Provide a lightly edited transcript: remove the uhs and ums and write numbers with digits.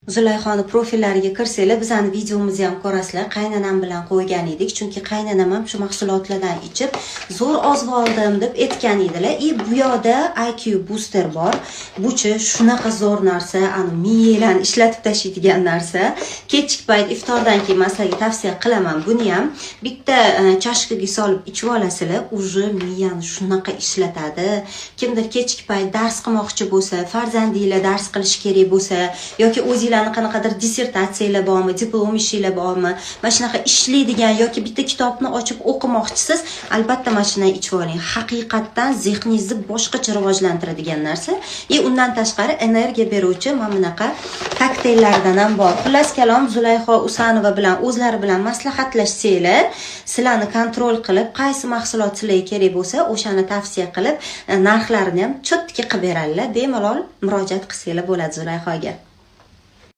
Zulayxoni profillariga kirsanglar, bizani videomizni ham ko'rasizlar. Qaynanam bilan qo'ygan edik, chunki qaynanam ham shu mahsulotlardan ichib, zo'r ozib oldim deb aytgan edilar. И bu yoqda IQ booster bor. Buchi shunaqa zo'r narsa, ani miyanglarni ishlatib tashlaydigan narsa. Kechki payt iftordan keyin man sizlarga tavsiya qilaman. Buni ham bitta chashkaga solib ichib olasizlar, уже miyani shunaqa ishlatadi. Kimdir kechki payt dars qilmoqchi bo'lsa, farzandinglar dars qilishi kerak bo'lsa yoki o'zinglarni qanaqadir dissertatsiyalar bormi, diplom ishinglar bormi, mana shunaqa ishlaydigan yoki bitta kitobni ochib o'qimoqchisiz, albatta mana shundan ichib oling. Haqiqatdan zehningizni boshqacha rivojlantiradigan narsa. И undan tashqari energiya beruvchi mana bunaqa kokteyllardan ham bor. Xullas kalom, Zulayho Usanova bilan o'zlari bilan maslahatlashsanglar, sizlarni контроль qilib, qaysi mahsulot sizlarga kerak bo'lsa, o'shani tavsiya qilib, narxlarini ham чётко qilib beradilar. Bemalol murojaat qilsanglar bo'ladi Zulayhoga.